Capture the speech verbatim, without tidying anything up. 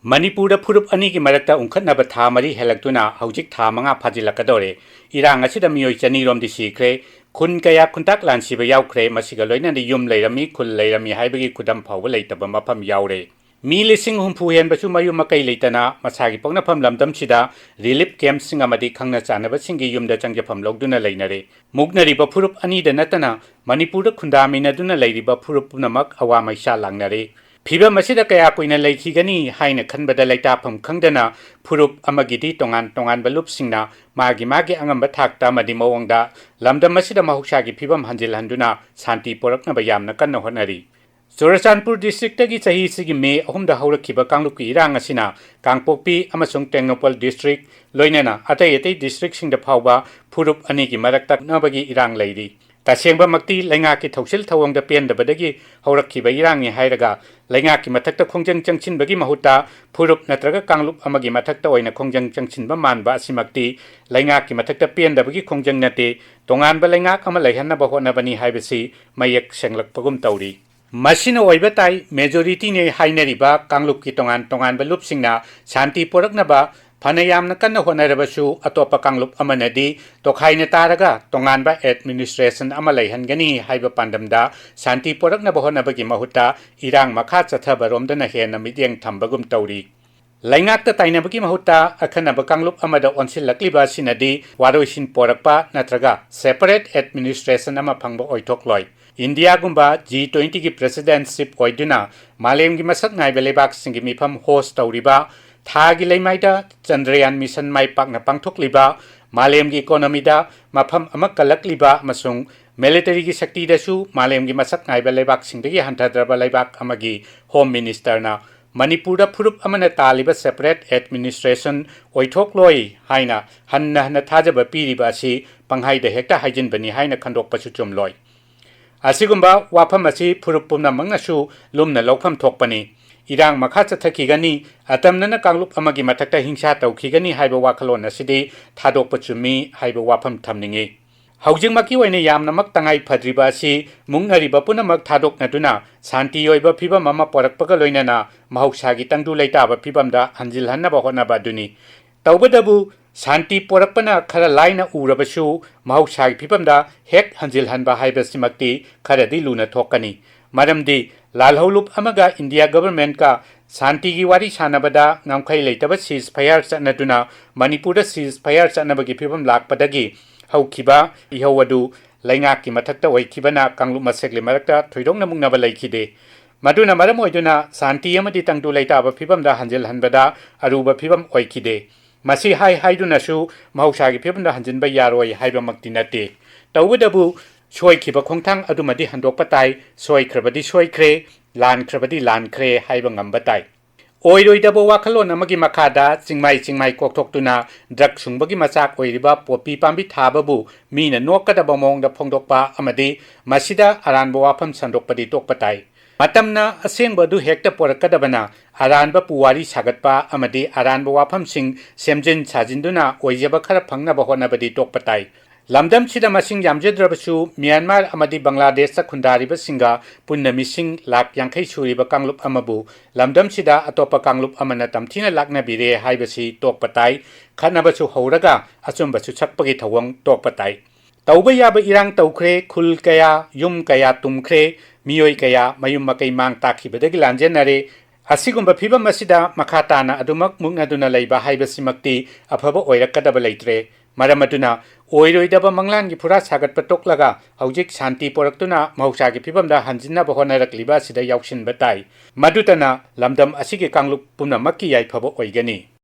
ꯃꯅꯤꯄꯨꯔꯗ ꯐꯨꯔꯨꯞ ꯑꯅꯤꯒꯤ ꯃꯔꯛꯇ ꯎꯪꯈꯠꯅꯕ ꯊꯥ ꯃꯔꯤ ꯍꯦꯜꯂꯛꯇꯨꯅ ꯍꯧꯖꯤꯛ ꯊꯥ ꯃꯉꯥ ꯐꯥꯖꯤꯜꯂꯛꯀꯗꯧꯔꯦ꯫ ꯏꯔꯥꯡ ꯑꯁꯤꯗ ꯃꯤꯑꯣꯏ ꯆꯅꯤ ꯔꯣꯝꯗꯤ ꯁꯤꯈ꯭ꯔꯦ꯫ ꯈꯨꯟ ꯀꯌꯥ ꯈꯨꯟꯇꯥꯛ ꯂꯥꯟꯁꯤꯕ ꯌꯥꯎꯈ꯭ꯔꯦ꯫ ꯃꯁꯤꯒ ꯂꯣꯏꯅꯅ ꯌꯨꯝ ꯂꯩꯔꯝꯃꯤ, ꯈꯨꯜ ꯂꯩꯔꯝꯃꯤ ꯍꯥꯏꯕꯒꯤ ꯈꯨꯗꯝ ꯐꯥꯎꯕ ꯂꯩꯇꯕ ꯃꯐꯝ ꯌꯥꯎꯔꯦ꯫ ꯃꯤ ꯂꯤꯁꯤꯡ ꯍꯨꯝꯐꯨ ꯍꯦꯟꯕꯁꯨ ꯃꯌꯨꯝ ꯃꯀꯩ ꯂꯩꯇꯅ ꯃꯁꯥꯒꯤ ꯄꯣꯛꯅꯐꯝ ꯂꯝꯗꯝꯁꯤꯗ relief camp ꯁꯤꯡ ꯑꯃꯗꯤ ꯈꯪꯅ ꯆꯥꯟꯅꯕꯁꯤꯡꯒꯤ ꯌꯨꯝꯗ ꯆꯪꯖꯐꯝ ꯂꯧꯗꯨꯅ ꯂꯩꯅꯔꯦ꯫ ꯃꯨꯛꯅꯔꯤꯕ ꯐꯨꯔꯨꯞ ꯑꯅꯤꯗ ꯅꯠꯇꯅ ꯃꯅꯤꯄꯨꯔꯗ ꯈꯨꯟꯗꯥꯃꯤꯟꯅꯗꯨꯅ ꯂꯩꯔꯤꯕ ꯐꯨꯔꯨꯞ ꯄꯨꯝꯅꯃꯛ ꯑꯋꯥ ꯃꯩꯁꯥ ꯂꯥꯡꯅꯔꯦ꯫ ꯐꯤꯕꯝ ꯑꯁꯤꯗ ꯀꯌꯥ ꯀꯨꯏꯅ ꯂꯩꯈꯤꯒꯅꯤ ꯍꯥꯏꯅ ꯈꯟꯕꯗ ꯂꯩꯇꯥꯐꯝ ꯈꯪꯗꯅ ꯐꯨꯔꯨꯞ ꯑꯃꯒꯤꯗꯤ ꯇꯣꯉꯥꯟ ꯇꯣꯉꯥꯟꯕ ꯂꯨꯞꯁꯤꯡꯅ ꯃꯥꯒꯤ ꯃꯥꯒꯤ ꯑꯉꯝꯕ ꯊꯥꯛꯇ ꯑꯃꯗꯤ ꯃꯑꯣꯡꯗ ꯂꯝꯗꯝ ꯑꯁꯤꯗ ꯃꯍꯧꯁꯥꯒꯤ ꯐꯤꯕꯝ ꯍꯟꯖꯤꯜꯍꯟꯗꯨꯅ ꯁꯥꯟꯇꯤ ꯄꯣꯔꯛꯅꯕ ꯌꯥꯝꯅ ꯀꯟꯅ ꯍꯣꯠꯅꯔꯤ꯫ ꯆꯨꯔꯆꯥꯟꯄꯨꯔ district ꯇꯒꯤ ꯆꯍꯤꯁꯤꯒꯤ May ꯑꯍꯨꯝꯗ ꯍꯧꯔꯛꯈꯤꯕ ꯀꯥꯡꯂꯨꯞꯀꯤ ꯏꯔꯥꯡ ꯑꯁꯤꯅ ꯀꯥꯡꯄꯣꯛꯄꯤ ꯑꯃꯁꯨꯡ ꯇꯦꯡꯅꯧꯄꯜ district ꯂꯣꯏꯅꯅ ꯑꯇꯩ ꯑꯇꯩ district ꯁꯤꯡꯗ ꯐꯥꯎꯕ ꯐꯨꯔꯨꯞ ꯑꯅꯤꯒꯤ ꯃꯔꯛꯇ ꯈꯠꯅꯕꯒꯤ ꯏꯔꯥꯡ ꯂꯩꯔꯤ꯫ ꯇꯁꯦꯡꯕꯃꯛꯇꯤ ꯂꯩꯉꯥꯛꯀꯤ ꯊꯧꯁꯤꯜ ꯊꯧꯑꯣꯡꯗ ꯄꯦꯟꯗꯕꯗꯒꯤ ꯍꯧꯔꯛꯈꯤꯕ ꯏꯔꯥꯡꯅꯤ ꯍꯥꯏꯔꯒ ꯂꯩꯉꯥꯛꯀꯤ ꯃꯊꯛꯇ ꯈꯣꯡꯖꯪ ꯆꯪꯁꯤꯟꯕꯒꯤ ꯃꯍꯨꯠꯇ ꯐꯨꯔꯨꯞ ꯅꯠꯇ꯭ꯔꯒ ꯀꯥꯡꯂꯨꯞ ꯑꯃꯒꯤ ꯃꯊꯛꯇ ꯑꯣꯏꯅ ꯈꯣꯡꯖꯪ ꯆꯪꯁꯤꯟꯕ ꯃꯥꯟꯕ ꯑꯁꯤꯃꯛꯇꯤ ꯂꯩꯉꯥꯛꯀꯤ ꯃꯊꯛꯇ ꯄꯦꯟꯗꯕꯒꯤ ꯈꯣꯡꯖꯪ ꯅꯠꯇꯦ, ꯇꯣꯉꯥꯟꯕ ꯂꯩꯉꯥꯛ ꯑꯃ ꯂꯩꯍꯟꯅꯕ ꯍꯣꯠꯅꯕꯅꯤ ꯍꯥꯏꯕꯁꯤ ꯃꯌꯦꯛ ꯁꯦꯡꯂꯛꯄꯒꯨꯝ ꯇꯧꯔꯤ꯫ ꯃꯁꯤꯅ ꯑꯣꯏꯕ ꯇꯥꯏ꯫ Majority ꯅꯦ ꯍꯥꯏꯅꯔꯤꯕ ꯀꯥꯡꯂꯨꯞꯀꯤ ꯇꯣꯉꯥꯟ ꯇꯣꯉꯥꯟꯕ ꯂꯨꯞꯁꯤꯡꯅ ꯁꯥꯟꯇꯤ ꯄꯣꯔꯛꯅꯕ ꯐꯅ ꯌꯥꯝꯅ ꯀꯟꯅ ꯍꯣꯠꯅꯔꯕꯁꯨ, ꯑꯇꯣꯞꯄ ꯀꯥꯡꯂꯨꯞ ꯑꯃꯅꯗꯤ ꯇꯣꯈꯥꯏꯅ ꯇꯥꯔꯒ ꯇꯣꯉꯥꯟꯕ administration ꯑꯃ ꯂꯩꯍꯟꯒꯅꯤ ꯍꯥꯏꯕ ꯄꯥꯟꯗꯝꯗ ꯁꯥꯟꯇꯤ ꯄꯣꯔꯛꯅꯕ ꯍꯣꯠꯅꯕꯒꯤ ꯃꯍꯨꯠꯇ ꯏꯔꯥꯡ ꯃꯈꯥ ꯆꯠꯊꯕꯔꯣꯝꯗꯅ ꯍꯦꯟꯅ ꯃꯤꯠꯌꯦꯡ ꯊꯝꯕꯒꯨꯝ ꯇꯧꯔꯤ꯫ ꯂꯩꯉꯥꯛꯇ ꯇꯥꯏꯅꯕꯒꯤ ꯃꯍꯨꯠꯇ ꯑꯈꯟꯅꯕ ꯀꯥꯡꯂꯨꯞ ꯑꯃꯗ ꯑꯣꯟꯁꯤꯜꯂꯛꯂꯤꯕ ꯑꯁꯤꯅꯗꯤ ꯋꯥꯔꯣꯏꯁꯤꯟ ꯄꯣꯔꯛꯄ ꯅꯠꯇ꯭ꯔꯒ separate administration ꯑꯃ ꯐꯪꯕ ꯑꯣꯏꯊꯣꯛꯂꯣꯏ꯫ ꯏꯟꯗꯤꯌꯥꯒꯨꯝꯕ G twenty ꯒꯤ presidentship ꯑꯣꯏꯗꯨꯅ ꯃꯥꯂꯦꯝꯒꯤ ꯃꯁꯛ ꯅꯥꯏꯕ ꯂꯩꯕꯥꯛꯁꯤꯡꯒꯤ ꯃꯤꯐꯝ host ꯇꯧꯔꯤꯕ, ꯊꯥꯒꯤ ꯂꯩꯃꯥꯏꯗ ꯆꯟꯗ꯭ꯔꯌꯥꯟ mission ꯃꯥꯏ ꯄꯥꯛꯅ ꯄꯥꯡꯊꯣꯛꯂꯤꯕ, ꯃꯥꯂꯦꯝꯒꯤ economy ꯗ ꯃꯐꯝ ꯑꯃ ꯀꯜꯂꯛꯂꯤꯕ ꯑꯃꯁꯨꯡ military ꯒꯤ ꯁꯛꯇꯤꯗꯁꯨ ꯃꯥꯂꯦꯝꯒꯤ ꯃꯁꯛ ꯅꯥꯏꯕ ꯂꯩꯕꯥꯛꯁꯤꯡꯗꯒꯤ ꯍꯟꯊꯗ꯭ꯔꯕ ꯂꯩꯕꯥꯛ ꯑꯃꯒꯤ Home Minister ꯅ ꯃꯅꯤꯄꯨꯔꯗ ꯐꯨꯔꯨꯞ ꯑꯃꯅ ꯇꯥꯜꯂꯤꯕ separate administration ꯑꯣꯏꯊꯣꯛꯂꯣꯏ ꯍꯥꯏꯅ ꯍꯟꯅ ꯍꯟꯅ ꯊꯥꯖꯕ ꯄꯤꯔꯤꯕ ꯑꯁꯤ ꯄꯪꯍꯥꯏꯗ ꯍꯦꯛꯇ ꯍꯥꯏꯖꯤꯟꯕꯅꯤ ꯍꯥꯏꯅ ꯈꯟꯗꯣꯛꯄꯁꯨ ꯆꯨꯝꯂꯣꯏ꯫ ꯑꯁꯤꯒꯨꯝꯕ ꯋꯥꯐꯝ ꯑꯁꯤ ꯐꯨꯔꯨꯞ ꯄꯨꯝꯅꯃꯛꯅꯁꯨ ꯂꯨꯝꯅ ꯂꯧꯐꯝ ꯊꯣꯛꯄꯅꯤ꯫ ꯏꯔꯥꯡ ꯃꯈꯥ ꯆꯠꯊꯈꯤꯒꯅꯤ, ꯑꯇꯝꯅꯅ ꯀꯥꯡꯂꯨꯞ ꯑꯃꯒꯤ ꯃꯊꯛꯇ ꯍꯤꯡꯁꯥ ꯇꯧꯈꯤꯒꯅꯤ ꯍꯥꯏꯕ ꯋꯥꯈꯜꯂꯣꯟ ꯑꯁꯤꯗꯤ ꯊꯥꯗꯣꯛꯄ ꯆꯨꯝꯃꯤ ꯍꯥꯏꯕ ꯋꯥꯐꯝ ꯊꯝꯅꯤꯡꯏ꯫ ꯍꯧꯖꯤꯛꯃꯛꯀꯤ ꯑꯣꯏꯅ ꯌꯥꯝꯅꯃꯛ ꯇꯉꯥꯏ ꯐꯗ꯭ꯔꯤꯕ ꯑꯁꯤ ꯃꯨꯛꯅꯔꯤꯕ ꯄꯨꯝꯅꯃꯛ ꯊꯥꯗꯣꯛꯅꯗꯨꯅ ꯁꯥꯟꯇꯤ ꯑꯣꯏꯕ ꯐꯤꯕꯝ ꯑꯃ ꯄꯨꯔꯛꯄꯒ ꯂꯣꯏꯅꯅ ꯃꯍꯧꯁꯥꯒꯤ ꯇꯪꯗꯨ ꯂꯩꯇꯥꯕ ꯐꯤꯕꯝꯗ ꯍꯟꯖꯤꯜꯍꯟꯅꯕ ꯍꯣꯠꯅꯕ ꯑꯗꯨꯅꯤ꯫ ꯇꯧꯕꯇꯕꯨ ꯁꯥꯟꯇꯤ ꯄꯨꯔꯛꯄꯅ ꯈꯔ ꯂꯥꯏꯅ ꯎꯔꯕꯁꯨ ꯃꯍꯧꯁꯥꯒꯤ ꯐꯤꯕꯝꯗ ꯍꯦꯛ ꯍꯟꯖꯤꯜꯍꯟꯕ ꯍꯥꯏꯕꯁꯤꯃꯛꯇꯤ ꯈꯔꯗꯤ ꯂꯨꯅ ꯊꯣꯛꯀꯅꯤ꯫ ꯃꯔꯝꯗꯤ ꯂꯥꯜꯍꯧꯂꯨꯞ ꯑꯃꯒ ꯏꯟꯗꯤꯌꯥ ꯒꯚꯔꯟꯃꯦꯟꯠꯀ ꯁꯥꯟꯇꯤꯒꯤ ꯋꯥꯔꯤ ꯁꯥꯟꯅꯕꯗ ꯉꯝꯈꯩ ꯂꯩꯇꯕ ceasefire ꯆꯠꯅꯗꯨꯅ ꯃꯅꯤꯄꯨꯔꯗ ceasefire ꯆꯠꯅꯕꯒꯤ ꯐꯤꯕꯝ ꯂꯥꯛꯄꯗꯒꯤ ꯍꯧꯈꯤꯕ ꯏꯍꯧ ꯑꯗꯨ ꯂꯩꯉꯥꯛꯀꯤ ꯃꯊꯛꯇ ꯑꯣꯏꯈꯤꯕꯅ ꯀꯥꯡꯂꯨꯞ ꯃꯁꯦꯜꯒꯤ ꯃꯔꯛꯇ ꯊꯣꯏꯗꯣꯛꯅ ꯃꯨꯛꯅꯕ ꯂꯩꯈꯤꯗꯦ꯫ ꯃꯗꯨꯅ ꯃꯔꯝ ꯑꯣꯏꯗꯨꯅ ꯁꯥꯟꯇꯤ ꯑꯃꯗꯤ ꯇꯪꯗꯨ ꯂꯩꯇꯥꯕ ꯐꯤꯕꯝꯗ ꯍꯟꯖꯤꯜꯍꯟꯕꯗ ꯑꯔꯨꯕ ꯐꯤꯕꯝ ꯑꯣꯏꯈꯤꯗꯦ꯫ ꯃꯁꯤ ꯍꯥꯏ ꯍꯥꯏꯗꯨꯅꯁꯨ ꯃꯍꯧꯁꯥꯒꯤ ꯐꯤꯕꯝꯗ ꯍꯟꯖꯤꯟꯕ ꯌꯥꯔꯣꯏ ꯍꯥꯏꯕꯃꯛꯇꯤ ꯅꯠꯇꯦ꯫ ꯇꯧꯕꯇꯕꯨ ꯁꯣꯏꯈꯤꯕ ꯈꯣꯡꯊꯥꯡ ꯑꯗꯨꯃꯗꯤ ꯍꯟꯗꯣꯛꯄ ꯇꯥꯏ꯫ ꯁꯣꯏꯈ꯭ꯔꯕꯗꯤ ꯁꯣꯏꯈ꯭ꯔꯦ, ꯂꯥꯟꯈ꯭ꯔꯕꯗꯤ ꯂꯥꯟꯈ꯭ꯔꯦ ꯍꯥꯏꯕ ꯉꯝꯕ ꯇꯥꯏ꯫ ꯑꯣꯏꯔꯣꯏꯗꯕ ꯋꯥꯈꯜꯂꯣꯟ ꯑꯃꯒꯤ ꯃꯈꯥꯗ ꯆꯤꯡꯃꯥꯏ ꯆꯤꯡꯃꯥꯏ ꯀꯣꯛꯊꯣꯛꯇꯨꯅ ꯗ꯭ꯔꯒ ꯁꯨꯡꯕꯒꯤ ꯃꯆꯥꯛ ꯑꯣꯏꯔꯤꯕ ꯄꯣꯄꯤ ꯄꯥꯝꯕꯤ ꯊꯥꯕꯕꯨ ꯃꯤꯅ ꯅꯣꯛꯀꯗꯕ ꯃꯑꯣꯡꯗ ꯐꯣꯡꯗꯣꯛꯄ ꯑꯃꯗꯤ ꯃꯁꯤꯗ ꯑꯔꯥꯟꯕ ꯋꯥꯐꯝ ꯁꯟꯗꯣꯛꯄꯗꯤ ꯇꯣꯛꯄ ꯇꯥꯏ꯫ ꯃꯇꯝꯅ ꯑꯁꯦꯡꯕ ꯑꯗꯨ ꯍꯦꯛꯇ ꯄꯣꯔꯛꯀꯗꯕꯅ ꯑꯔꯥꯟꯕ ꯄꯨꯋꯥꯔꯤ ꯁꯥꯒꯠꯄ ꯑꯃꯗꯤ ꯑꯔꯥꯟꯕ ꯋꯥꯐꯝꯁꯤꯡ ꯁꯦꯝꯖꯤꯟ ꯁꯥꯖꯤꯟꯗꯨꯅ ꯑꯣꯏꯖꯕ ꯈꯔ ꯐꯪꯅꯕ ꯍꯣꯠꯅꯕꯗꯤ ꯇꯣꯛꯄ ꯇꯥꯏ꯫ ꯂꯝꯗꯝꯁꯤꯗ ꯃꯁꯤꯡ ꯌꯥꯝꯖꯗ꯭ꯔꯕꯁꯨ ꯃ꯭ꯌꯥꯟꯃꯥꯔ ꯑꯃꯗꯤ ꯕꯪꯒ꯭ꯂꯥꯗꯦꯁꯇ ꯈꯨꯟꯗꯥꯔꯤꯕꯁꯤꯡꯒ ꯄꯨꯟꯅ ꯃꯤꯁꯤꯡ ꯂꯥꯈ ꯌꯥꯡꯈꯩ ꯁꯨꯔꯤꯕ ꯀꯥꯡꯂꯨꯞ ꯑꯃꯕꯨ ꯂꯝꯗꯝꯁꯤꯗ ꯑꯇꯣꯞꯄ ꯀꯥꯡꯂꯨꯞ ꯑꯃꯅ ꯇꯝꯊꯤꯅ ꯂꯥꯛꯅꯕꯤꯔꯦ ꯍꯥꯏꯕꯁꯤ ꯇꯣꯛꯄ ꯇꯥꯏ꯫ ꯈꯠꯅꯕꯁꯨ ꯍꯧꯔꯒ ꯑꯆꯨꯝꯕꯁꯨ ꯁꯛꯄꯒꯤ ꯊꯧꯑꯣꯡ ꯇꯣꯛꯄ ꯇꯥꯏ꯫ ꯇꯧꯕ ꯌꯥꯕ ꯏꯔꯥꯡ ꯇꯧꯈ꯭ꯔꯦ, ꯈꯨꯜ ꯀꯌꯥ, ꯌꯨꯝ ꯀꯌꯥ ꯇꯨꯝꯈ꯭ꯔꯦ, ꯃꯤꯑꯣꯏ ꯀꯌꯥ ꯃꯌꯨꯝ ꯃꯀꯩ ꯃꯥꯡ ꯇꯥꯛꯈꯤꯕꯗꯒꯤ ꯂꯥꯟꯖꯦꯟꯅꯔꯦ꯫ ꯑꯁꯤꯒꯨꯝꯕ ꯐꯤꯕꯝ ꯑꯁꯤꯗ ꯃꯈꯥ ꯇꯥꯅ ꯑꯗꯨꯃꯛ ꯃꯨꯛꯅꯗꯨꯅ ꯂꯩꯕ ꯍꯥꯏꯕꯁꯤꯃꯛꯇꯤ ꯑꯐꯕ ꯑꯣꯏꯔꯛꯀꯗꯕ ꯂꯩꯇ꯭ꯔꯦ꯫ ꯃꯔꯝ ꯑꯗꯨꯅ ꯑꯣꯏꯔꯣꯏꯗꯕ ꯃꯪꯂꯥꯟꯒꯤ ꯐꯨꯔꯥ ꯁꯥꯒꯠꯄ ꯇꯣꯛꯂꯒ ꯍꯧꯖꯤꯛ ꯁꯥꯟꯇꯤ ꯄꯨꯔꯛꯇꯨꯅ ꯃꯍꯧꯁꯥꯒꯤ ꯐꯤꯕꯝꯗ ꯍꯟꯖꯤꯟꯅꯕ ꯍꯣꯠꯅꯔꯛꯂꯤꯕ ꯑꯁꯤꯗ ꯌꯥꯎꯁꯤꯟꯕ ꯇꯥꯏ꯫ ꯃꯗꯨꯇꯅ ꯂꯝꯗꯝ ꯑꯁꯤꯒꯤ ꯀꯥꯡꯂꯨꯞ ꯄꯨꯝꯅꯃꯛꯀꯤ ꯌꯥꯏꯐꯕ ꯑꯣꯏꯒꯅꯤ꯫